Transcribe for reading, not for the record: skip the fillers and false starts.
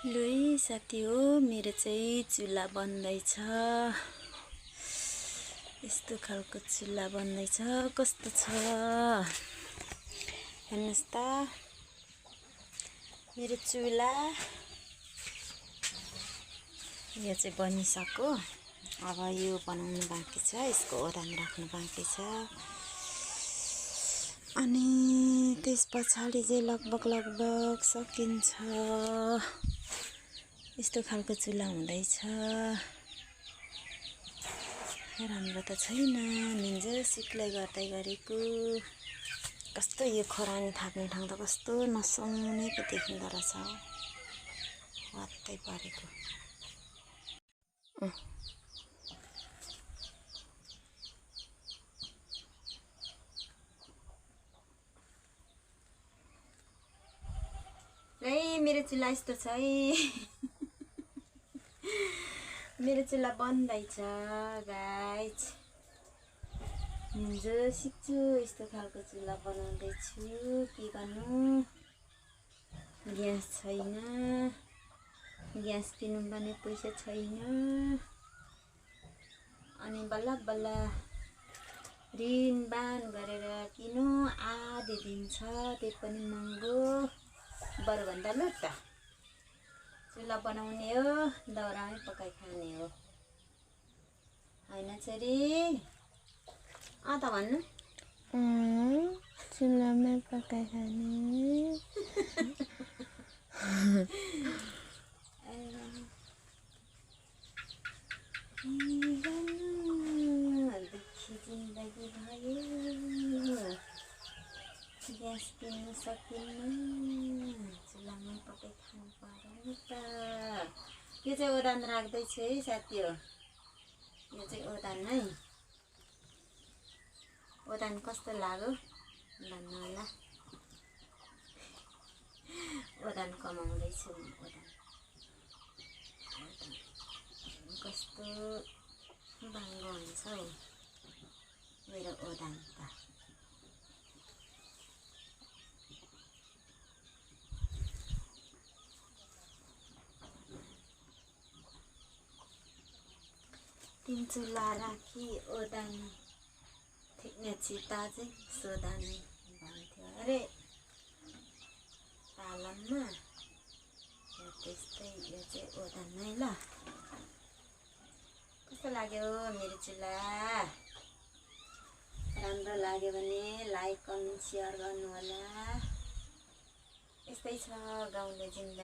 लु है साथी हो, मेरो चाहिँ चुल्हा बन्दैछ। यस्तो खालको चुल्हा बन्दैछ। कस्तो छ हेर्नुस् त मेरो चुल्हा। यो चाहिँ बनिसक्यो। अब यो बनाउनु बाँकी छ, यसको ओरान राख्नु बाँकी छ। अनि त्यस पछाडि चाहिँ लगभग सकिन्छ। यस्तो खालको चुल्हा हुँदैछ। राम्रो त छैन, निन्जो सिक्लै गर्दै गरेको। कस्तो यो खोरानी थाप्ने ठाउँ त कस्तो नसुहाउने पो देखिँदो रहेछ। वात्तै परेको। है मेरो चुल्हा यस्तो छ है। मेरो चुल्हा बन्दैछ गाइज। हिजो सिक्छु, यस्तो खालको चुल्हा बनाउँदैछु। के गर्नु, ग्यास छैन, ग्यास किन्नु पनि पैसा छैन। अनि बल्ल बल्ल ऋण बान गरेर किनु, आधी दिन्छ, त्यो पनि महँगो। बरुभन्दा लु त चुल्हा बनाउने हो, दाउरामै पकाइ खाने हो होइन छोरी? त भन्नु। चुल्हामै पकाइ खाने। दुखी जिन्दगी भयो, ग्यास किन्न सकिन्न, चुल्हामै पकाइ खानु पर्यो नि त। यो चाहिँ ओदान राख्दैछु है साथी हो। यो चाहिँ ओदान है। ओदान कस्तो लाग्यो भन्नु होला। ओदान कमाउँदैछु म। ओदान कस्तो बाङ्गो हुन्छ हौ मेरो ओदान त। तीन चुल्हा राखी ओदान थिक्ने चिता चाहिँ सोदान भन्थ्यो अरे पालनमा। त्यस्तै यो चाहिँ ओदान नै ल। कस्तो लाग्यो मेरो चुल्हा? राम्रो लाग्यो भने लाइक कमेन्ट सेयर गर्नु होला। यस्तै छ गाउँले जिन्दगी।